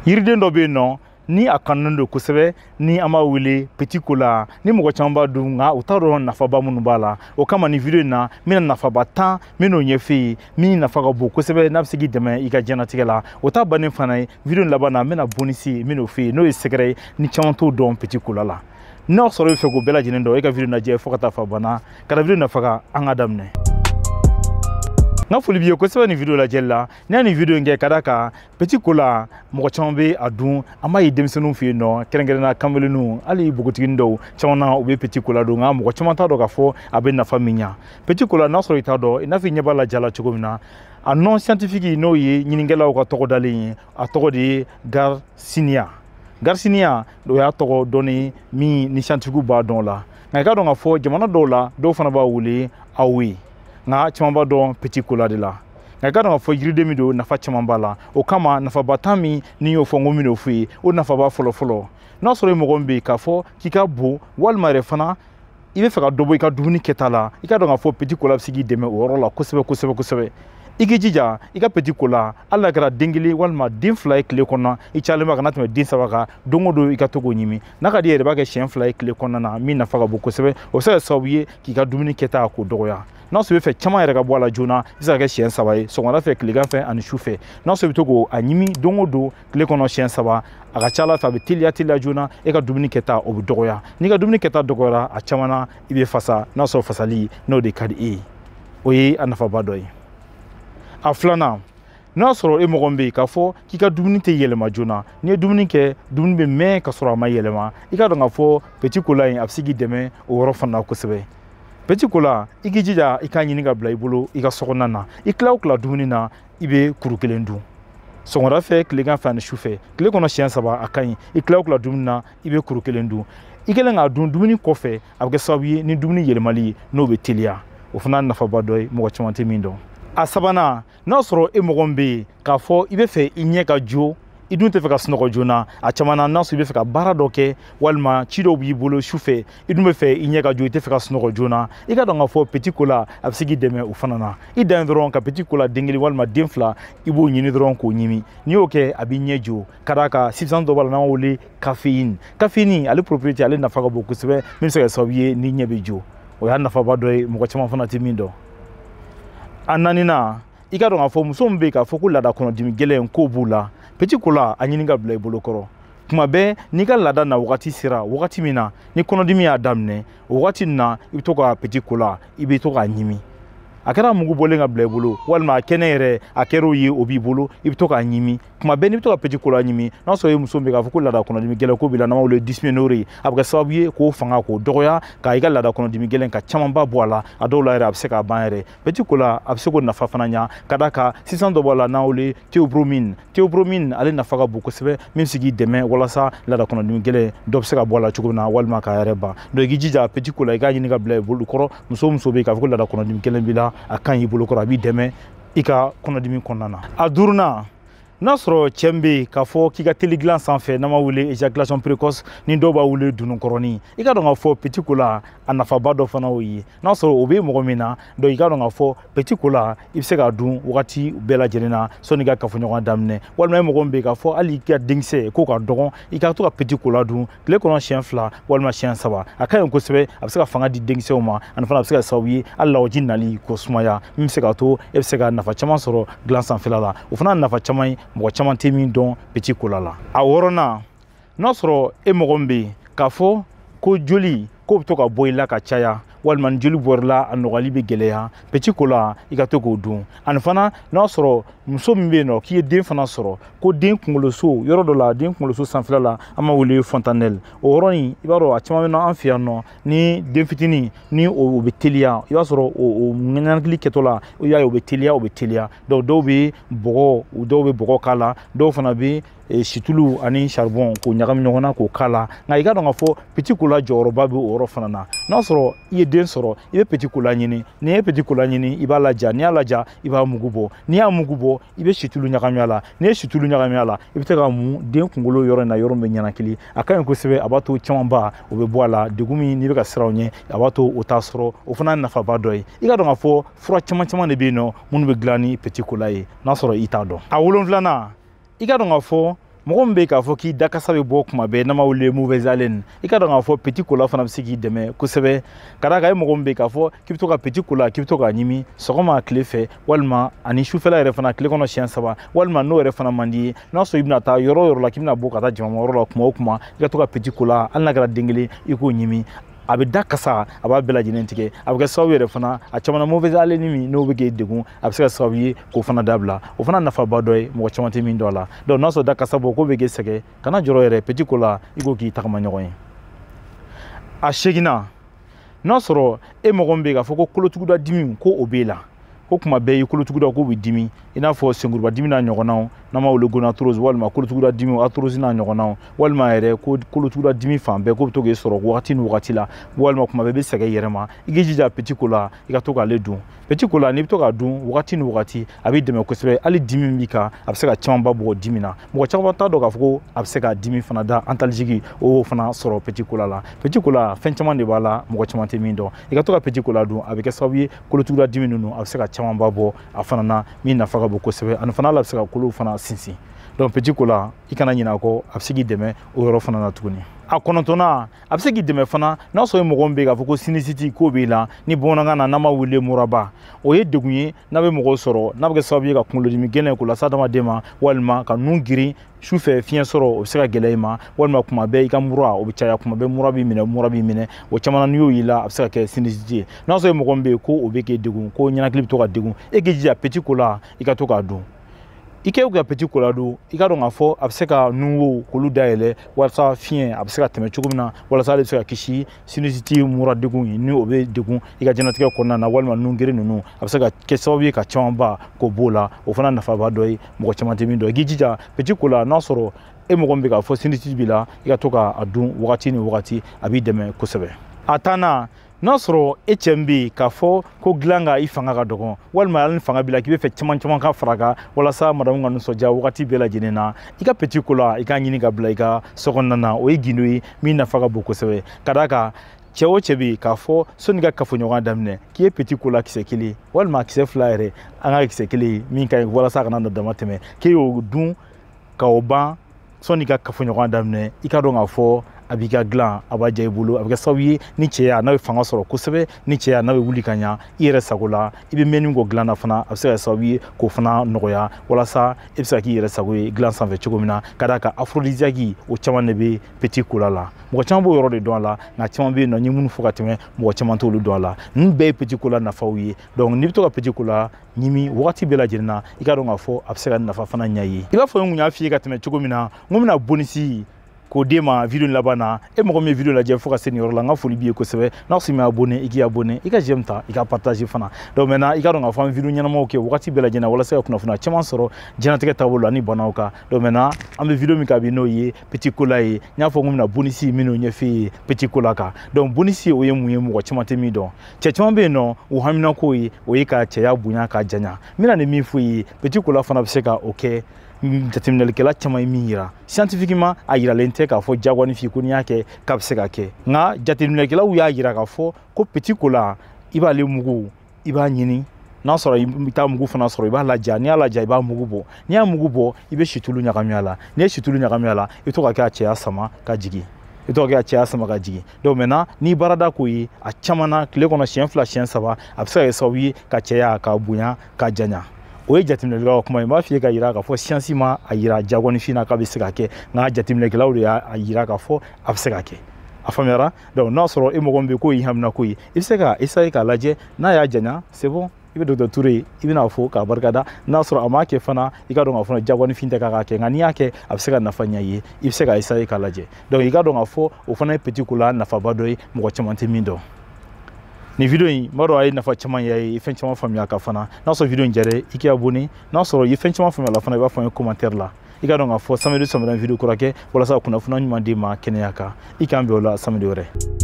Yiriden dɔ bɛ yen nɔ ni a kanunen don kosɛbɛ, ni an b'a wele petit cola, ni mɔgɔ caman b'a dun, nka u t'a dɔn nafaba minnu b'a la. O kama nin video in na, n bɛna nafaba 10 n bɛn'o ɲɛf'i ye min nafa ka bon kosɛbɛ, n'a bɛ se k'i dɛmɛ i ka diɲɛlatigɛ la. O ta bannen fana ye, video in laban na, n bɛna bonus n bɛn'o f'i ye, n'o ye secret ye ni caman t'o dɔn petit cola la. N'a sɔrɔ i bɛ fɛ k'o bɛɛ lajɛlen dɔn, e ka video lajɛ fo ka taa fɔ a banna. Ka na video nafa kan, an ka daminɛ. N ka foli b'i ye kosɛbɛ nin video lajɛli la. N'i y'a nin video in kɛ ka d'a kan petit cola mɔgɔ caman bɛ a dun, an b'a ye denmisɛnninw fɛ yen nɔ, kɛrɛnkɛrɛnnenya kanbelenninw, hali npogotiginin dɔw caman na, u bɛ petit cola dun, nka mɔgɔ caman t'a dɔn k'a fɔ a bɛ nafa min ɲa petit cola. N'a sɔrɔ i t'a dɔn, i n'a fɔ i ɲɛ b'a la ja la cogo min na, a nom scientifique, n'o ye ɲinikɛlaw ka tɔgɔ dalen ye, a tɔgɔ de ye Garcinia. Garcinia, o y'a tɔgɔ dɔnni min ni scientifique b'a dɔn o la. Nka i k'a dɔn k'a fɔ jamana dɔw la, dɔw fana b'a wele awe, nka caman b'a dɔn petit cola de la. Nka i k'a dɔn k'a fɔ yiriden min don, nafa caman b'a la. O kama nafaba 10 min ni y'o fɔ, n ko n bɛn'o f'i ye, o nafaba fɔlɔ-fɔlɔ, n'a sɔrɔ i mɔgɔ min bɛ yen k'a fɔ k'i ka bon, walima yɛrɛ fana i bɛ fɛ ka dɔ bɔ i ka dumuni kɛta la, i k'a dɔn k'a fɔ petit cola bɛ se k'i dɛmɛ o yɔrɔ la kosɛbɛ kosɛbɛ kosɛbɛ. I k'i jija i ka petit cola, hali n'a kɛra den 1 walima den 2 ye tile kɔnɔ, i cayalen ba kana tɛmɛ den 3 kan. Don o don i ka to k'o ɲimi. N'a ka di i yɛrɛ, i b'a kɛ siɲɛ 2 ye tile kɔnɔna na, min nafa ka bon kosɛbɛ. O bɛ se ka kɛ sababu ye k'i ka dumuni kɛta k'o dɔgɔya. N'a sɔrɔ i bɛ fɛ caman yɛrɛ ka bɔ a la joona, i bɛ se ka kɛ siɲɛ 3 ye, sɔgɔmada fɛ, tilegan fɛ ani su fɛ. N'a sɔrɔ i bɛ to k'o a ɲimi don o don tile kɔnɔ siɲɛ 3, a ka ca ala fɛ a bɛ teliya teliya joona, e ka dumuni kɛta o bɛ dɔgɔya. N'i ka dumuni kɛta dɔgɔyara, a caman na i bɛ fasa. N'a sɔrɔ fasali n'o de ka di e ye, o ye a nafaba dɔ ye. A filanan, n'a sɔrɔ e mɔgɔ min bɛ yen k'a fɔ k'i ka dumuni tɛ yɛlɛma joona, n'i ye dumuni kɛ, dumuni bɛ mɛn ka sɔrɔ a ma yɛlɛma, i k'a dɔn k'a fɔ petit cola in a bɛ se k'i dɛmɛ o yɔrɔ fana na kosɛbɛ. Petit cola, i k'i jija i k'a ɲini ka bila i bolo i ka sokɔnɔna na. I tila o tila dumuni na, i bɛ kuru 1 dun sɔgɔmada fɛ, tilegan fɛ ani su fɛ, tile kɔnɔ siɲɛ 3, a ka ɲi. I tila o tila dumuni na, i bɛ kuru 1 dun. I kɛlen k'a dun dumuni kɔfɛ, a bɛ kɛ sababu ye ni dumuni yɛlɛmali ye n'o bɛ teliya. O fana nafaba dɔ ye mɔgɔ caman tɛ min dɔn. A sabanan, n'a sɔrɔ e mɔgɔ min bɛ yen k'a fɔ i bɛ fɛ i ɲɛ ka jo, i dun tɛ fɛ ka sunɔgɔ joona, a caman na, n'a sɔrɔ i bɛ fɛ ka baara dɔ kɛ walima ci dɔw b'i bolo su fɛ, i dun bɛ fɛ i ɲɛ ka jo, i tɛ fɛ ka sunɔgɔ joona, i ka dɔn k'a fɔ petit cola a bɛ se k'i dɛmɛ o fana na. I dan ye dɔrɔn ka petit cola den 1 walima den 2, i b'o ɲini dɔrɔn k'o ɲimi. N'i y'o kɛ, a b'i ɲɛ jo, ka d'a kan substance dɔ b'a la n'an b'a wele caféine. Caféine ale propriété, ale nafa ka bon kosɛbɛ, min bɛ se ka kɛ sababu ye ni ɲɛ bɛ jo. O y'a nafaba dɔ ye mɔgɔ caman fana tɛ min dɔn. A naaninan, i ka dɔn k'a fɔ muso min bɛ yen k'a fɔ ko laada kɔnɔdimi gɛlɛn k'o b'u la, petit cola a ɲini ka bila i bolo kɔrɔ tuma bɛɛ. N'i ka laada na wagati sera, wagati min na ni kɔnɔdimi y'a daminɛ, o wagati nin na, i bɛ to ka petit cola, i bɛ to k'a ɲimi. A kɛra mugu bɔlen ka bila i bolo, walima a kɛnɛ yɛrɛ a kɛra o ye, o b'i bolo, i bɛ to k'a ɲimi tuma bɛɛ. N'i bɛ to ka petit cola ɲimi, n'a sɔrɔ i muso min bɛ k'a fɔ ko laada kɔnɔdimi gɛlɛn ko b'i la, n'an b'a wele dysménorrhée, a bɛ kɛ sababu ye k'o fanga k'o dɔgɔya, k'a i ka laada kɔnɔdimi gɛlɛn ka camanba bɔ a la. A dɔw la yɛrɛ, a bɛ se k'a ban yɛrɛ. Petit cola a bɛ se k'o nafa fana ɲa, ka d'a kan sisan dɔ b'a la n'an wele théobromine. Théobromine ale nafa ka bon kosɛbɛ, min bɛ se k'i dɛmɛ walasa laada kɔnɔdimi gɛlɛn dɔ bɛ se ka bɔ a la cogo min na, walima k'a yɛrɛ ban. Donc i k'i jija petit cola, i k'a ɲini ka bila i bolo kɔrɔ. Muso o muso bɛ yen k'a fɔ ko laada kɔnɔdimi gɛlɛn b'i la, a ka ɲi i bolo kɔrɔ, a b'i dɛmɛ i ka kɔnɔdimi kɔnɔna na. A duurunan, n'a sɔrɔ cɛ min bɛ yen k'a fɔ k'i ka teli dilan sanfɛ, n'an b'a wele éjaculation précoce, ni dɔw b'a wele dununkɔrɔnin, i ka dɔn k'a fɔ petit cola a nafaba dɔ fana y'o ye. N'a sɔrɔ o bɛ mɔgɔ min na, donc i ka dɔn k'a fɔ petit cola i bɛ se k'a dun wagati bɛɛ lajɛlen na sɔnni i ka kafoɲɔgɔnya daminɛ. Walima e mɔgɔ min bɛ yen k'a fɔ hali i ka denkisɛ k'o ka dɔgɔn, i ka to ka petit cola dun tile kɔnɔ siɲɛ 2 walima siɲɛ 3, a ka ɲi kosɛbɛ. A bɛ se ka fanga di denkisɛw ma, ani fana a bɛ se ka kɛ sababu ye hali lawaji nali k'o sumaya, min bɛ se k'a to e bɛ se ka nafa caman sɔrɔ dilan sanfɛla la. O fana nafa caman ye mɔgɔ caman tɛ min dɔn petit cola la. A wɔɔrɔnan, n'a sɔrɔ e mɔgɔ min bɛ yen k'a fɔ ko joli k'o bɛ to ka bɔ i la ka caya, walima ni joli bɔr'i la a nɔgɔyali bɛ gɛlɛya, petit cola i ka to k'o dun. Ani fana n'a sɔrɔ muso min bɛ yen nɔ k'i ye den fana sɔrɔ, ko den kunkoloso yɔrɔ dɔ la, den kunkoloso sanfɛla la, an b'a wele fontanelle, o yɔrɔ in, i b'a dɔn a caman bɛ na an fɛ yan nɔ, ni den fitinin ni o bɛ teliya, i b'a sɔrɔ o ɲɛnakili kɛtɔ la, i y'a ye o bɛ teliya, o bɛ teliya. Donc dɔw bɛ bɔgɔ, dɔw bɛ bɔgɔ k'a la, dɔw fana bɛ situlu ani charbon k'o ɲagami ɲɔgɔn na k'o k'a la. Nka i ka dɔn k'a fɔ petit cola jɔyɔrɔba bɛ o yɔrɔ fana na. N'a sɔrɔ i ye den sɔrɔ, i bɛ petit cola ɲini. N'i ye petit cola ɲini, i b'a laja. N'i y'a laja, i b'a mugu bɔ. N'i y'a mugu bɔ, i bɛ situlu ɲagami a la. N'i ye situlu ɲagami a la, i bɛ se ka mun den kunkolo yɔrɔ in na, yɔrɔ min bɛ ɲɛnakili. A ka ɲi kosɛbɛ, a b'a to camanba o bɛ bɔ a la. Degun min n'i bɛ ka siran o ɲɛ, a b'a to o t'a sɔrɔ. O fana nafaba dɔ ye. I ka dɔn k'a fɔ fura caman caman de bɛ yen nɔ minnu bɛ dilan ni petit cola ye, n'a sɔrɔ i t'a dɔn. A wolonfilanan, i ka dɔn k'a fɔ mɔgɔ min bɛ k'a fɔ k'i dakasa bɛ bɔ kuma bɛɛ n'a ma wele mauvaise haleine, i ka dɔn k'a fɔ petit cola fana bɛ se k'i dɛmɛ kosɛbɛ. Ka d'a kan e mɔgɔ min bɛ k'a fɔ k'i bɛ to ka petit cola k'i bɛ to k'a ɲimi sɔgɔma tile fɛ walima ani sufɛla yɛrɛ fana tile kɔnɔ siɲɛ 3 walima n'o yɛrɛ fana man di ye, n'a sɔrɔ i bɛna taa yɔrɔ o yɔrɔ la k'i bɛna bɔ ka taa jama yɔrɔ la kuma o kuma, i ka to ka petit cola hali n'a kɛra den kelen i k'o ɲimi, a bɛ da kasa a b'a bɛɛ lajɛlen tigɛ. A bɛ kɛ sababu yɛrɛ fana a caman na mauvaise haleine min n'o bɛ k'e degun, a bɛ se ka sababu ye k'o fana dabila. O fana nafaba dɔ ye mɔgɔ caman tɛ min dɔn a la. Donc n'a sɔrɔ da kasa bɔ k'o bɛ k'e sɛgɛn, kana jɔrɔ yɛrɛ, petit cola i k'o k'i tagama ɲɔgɔn ye. A 8nan, n'a sɔrɔ e mɔgɔ min bɛ k'a fɔ ko kolotuguda dimi ko o b'e la, ko kuma bɛɛ i kolotuguda k'o bɛ dimi, i n'a fɔ senkuruba dimi n'a ɲɔgɔnnaw n'an b'a wele gonarthrose walima kolotuguda dimi arthrose n'a ɲɔgɔnnaw, walima yɛrɛ ko kolotuguda dimi fan bɛɛ k'o bɛ to k'e sɔrɔ wagati ni wagati la, walima kuma bɛɛ i bɛ sɛgɛn i yɛrɛ ma, i k'i jija petit cola i ka to k'ale dun. Petit cola n'i bɛ to k'a dun wagati ni wagati a b'i dɛmɛ kosɛbɛ, hali dimi min b'i kan a bɛ se ka camanba bɔ dimi na. Mɔgɔ caman t'a dɔn k'a fɔ ko a bɛ se ka dimi fana da antalgique o fana sɔrɔ petit cola la. Petit cola fɛn caman de b'a la mɔgɔ caman tɛ min dɔn. I ka to ka petit cola dun a bɛ kɛ sababu ye kolotuguda dimi ninnu a bɛ se ka camanba bɔ a fana na min nafa ka bon kosɛbɛ, ani fana a bɛ se ka kolow fana sinsin. Donc petit cola i kana ɲinɛ a kɔ, a bɛ se k'i dɛmɛ o yɔrɔ fana na tuguni. A 9nan, a bɛ se k'i dɛmɛ fana n'a sɔrɔ mɔgɔ min bɛ k'a fɔ ko sinusite k'o b'i la, ni bamanankan na n'an b'a wele muraba, o ye degun ye n'a bɛ mɔgɔw sɔrɔ, n'a bɛ kɛ sababu ye ka kunkolodimi gɛlɛn k'o lase adamaden ma, walima ka nun girin su fɛ fiɲɛ sɔrɔ o bɛ se ka gɛlɛya i ma, walima kuma bɛɛ i ka mura o bɛ caya, kuma bɛɛ mura b'i minɛ, mura b'i minɛ, o caman na n'i y'o y'i la a bɛ se ka kɛ sinusite ye. N'a sɔrɔ mɔgɔ min bɛ yen ko o bɛ k'e degun, ko ɲɛnakili bɛ to ka degun, e k'i jija petit cola i ka to k'a dun. I k'e ka petit cola dun, i ka dɔn k'a fɔ a bɛ se ka nun wo k'olu dayɛlɛ walasa fiɲɛ a bɛ se ka tɛmɛ cogo min na, walasa ale bɛ se ka kisi sinusite mura degun ye ni o bɛ degun i ka diɲɛlatigɛ kɔnɔna na, walima nun geren ninnu a bɛ se ka kɛ sababu ye ka camanba k'o b'o la. O fana nafaba dɔ ye mɔgɔ caman tɛ min dɔn. I k'i jija petit cola n'a sɔrɔ e mɔgɔ min bɛ k'a fɔ sinusite b'i la, i ka to k'a dun wagati ni wagati, a b'i dɛmɛ kosɛbɛ. A 10nan, n'a sɔrɔ e cɛ min bɛ yen k'a fɔ ko dilan ka i fanga ka dɔgɔ, walima hali ni fanga b'i la k'i bɛ fɛ caman caman ka fara kan walasa madamu ka nisɔndiya wagati bɛɛ lajɛlen na, i ka petit cola i k'a ɲini ka bila i ka so kɔnɔna na. O ye gindo ye min nafa ka bon kosɛbɛ. Ka d'a kan cɛ o cɛ bɛ yen k'a fɔ sɔnni ka kafoɲɔgɔnya daminɛ k'i ye petit cola kisɛ 1 walima kisɛ 2 yɛrɛ, an ka kisɛ 1 min ka ɲi walasa a kana na dama tɛmɛ, k'e y'o dun k'o ban sɔnni ka kafoɲɔgɔnya daminɛ, i ka dɔn k'a fɔ a b'i ka dilan a b'a diya i bolo, a bɛ kɛ sababu ye ni cɛya n'a bɛ fanga sɔrɔ kosɛbɛ, ni cɛya n'a bɛ wuli ka ɲa i yɛrɛ sago la, i bɛ mɛn min kɔ dilan na fana a bɛ se ka kɛ sababu ye k'o fana nɔgɔya walasa i bɛ se ka k'i yɛrɛ sago ye dilan sanfɛ cogo min na. Ka d'a kan aphrodisiaque o caman de bɛ petit cola la, mɔgɔ caman b'o yɔrɔ de dɔn a la, nka caman bɛ yen nɔ n ye minnu fɔ ka tɛmɛ mɔgɔ caman t'olu dɔn a la. Ninnu bɛɛ ye petit cola nafaw ye. Donc n'i bɛ to ka petit cola ɲimi wagati bɛɛ lajɛlen na, i ka dɔn k'a fɔ a bɛ se ka nafa fana ɲɛ i ye. I b'a fɔ n kun y'a f'i ye ka tɛmɛ cogo min na, n ko n bɛna bonus k'o d'e ma video laban na. E mɔgɔ min ye video lajɛ fo ka se nin yɔrɔ la, n ka foli b'i ye kosɛbɛ. N'a sɔrɔ i ma abonné, i k'i abonné, i ka j'aime ta, i ka partager fana. Donc maintenant i ka dɔn k'a fɔ an video ɲɛnamaw kɛ wagati bɛɛ lajɛlen na walasa ka kunnafoniya caman sɔrɔ diɲɛlatigɛ taabolo la ni banaw kan. Donc maintenant an bɛ video min kan bi n'o ye petit cola ye, n y'a fɔ n ko bɛna bonus minnu ɲɛf'i ye petit cola kan. Donc bonus o ye mun ye, mɔgɔ caman tɛ min dɔn. Cɛ caman bɛ yen nɔ u haminako ye o ye ka cɛya bonya k'a janya. N bɛna nin min f'u ye, petit cola fana bɛ se ka o kɛ. Jateminɛlikɛla caman ye min yira scientifiquement a yiralen tɛ k'a fɔ diyagoya f'i ko n'i y'a kɛ k'a bɛ se ka kɛ, nka jateminɛlikɛlaw y'a yira k'a fɔ ko petit cola i b'ale mugu i b'a ɲini, n'a sɔrɔ i t'a mugu fana sɔrɔ i b'a laja, n'i y'a laja i b'a mugu bɔ, n'i y'a mugu bɔ i bɛ situlu ɲagami a la, n'i ye situlu ɲagami a la i bɛ to ka kɛ a cɛya sama ka jigin, i to ka kɛ a cɛya sama ka jigin. Donc maintenant n'i baarada k'o ye a caman na tile kɔnɔ siɲɛ 2 siɲɛ 3, a bɛ se ka kɛ sababu ye ka cɛya ka bonya ka janya. O ye jateminɛlikɛlaw ka kuma ye. N b'a f'i ye ka yira k'a fɔ science ma a yira diyagoyanifin na k'a bɛ se ka kɛ, nka jateminɛkɛlaw de y'a yira k'a fɔ a bɛ se ka kɛ. A faamuyara? Donc n'a sɔrɔ e mɔgɔ min bɛ yen k'o y'i haminako ye, i bɛ se ka essayer k'a lajɛ, n'a y'a janya c'est bon, i bɛ docteur Toure ye, i bɛna fo k'a barikada. N'a sɔrɔ a m'a kɛ fana, i ka dɔn k'a fɔ diyagoyanifin tɛ k'a kɛ, nka n'i y'a kɛ a bɛ se ka nafa ɲɛ i ye, i bɛ se ka essayer k'a lajɛ. Donc i ka dɔn k'a fɔ o fana ye petit cola nafaba dɔ ye mɔgɔ caman tɛ min dɔn. Nin video in n b'a dɔn a ye nafa caman ye, i ye fɛn caman faamuya ka fana. N'a sɔrɔ video in diyara i k'i abonné, n'a sɔrɔ i ye fɛn caman faamuya la fana i b'a fɔ n ye commentaire la. I ka dɔn k'a fɔ samedi samedi video kura kɛ walasa kunnafoniya ɲuman d'i ma kɛnɛya kan. I k'an bɛn o la samedi wɛrɛ.